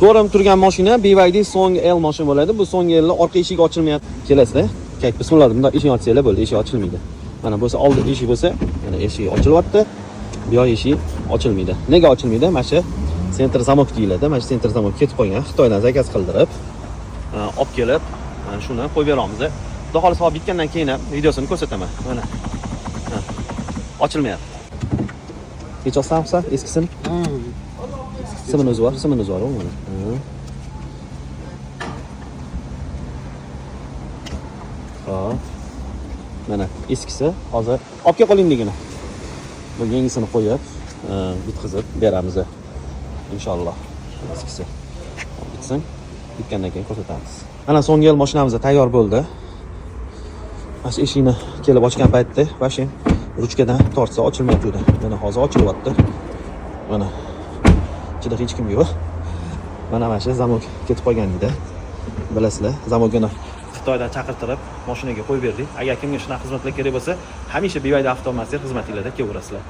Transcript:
Ko'rinib turgan mashina BYD Song L mashina bo'ladi. Bu Song L orqa eshigi ochilmayapti. Kelasizlar. Kak, bismillah, bundoq eshikni ochsanglar bo'ldi, eshik ochilmaydi. Mana bo'lsa oldi eshik bo'lsa, mana eshigi ochilyapti. Bu yoq eshigi ochilmaydi. Nega ochilmaydi? Mana shu центр замок deyiladi. Mana shu центр замок ketib qolgan. Xitoydan заказ qildirib, olib kelib, mana shuni qo'yib beramiz. Xudo xohlasa, hop, bitgandan keyin ham videosini ko'rsataman. Mana. Ha. Ochilmayapti. Kechosam eskisini? Simini o'zi bor, simini o'zi bor, mana. Ha. Hop. Mana eskisi hozir olib kel qoling degani. Bu yangisini qo'yib, bitqizib beramiz. Inshaalloh. Eskisi. Bitsin. Bitgandan keyin ko'rsatamiz. Mana so'nggi yil mashinamiz tayyor bo'ldi. Mana shu eshikni kelib ochgan paytda вообще ruchkadan tortsa ochilmayotgandi. Mana hozir ochilyapti. Mana ichida hech kim yo'q. Mana shu замок ketib qolgan edi. Bilasizlar, замок ini Xitoydan chaqirtirib, mashinaga qo'yib berdik. Agar kimga shunaqa xizmatlar kerak bo'lsa, hamisha BYD Avtomaster xizmatinglarda kelaverasizlar.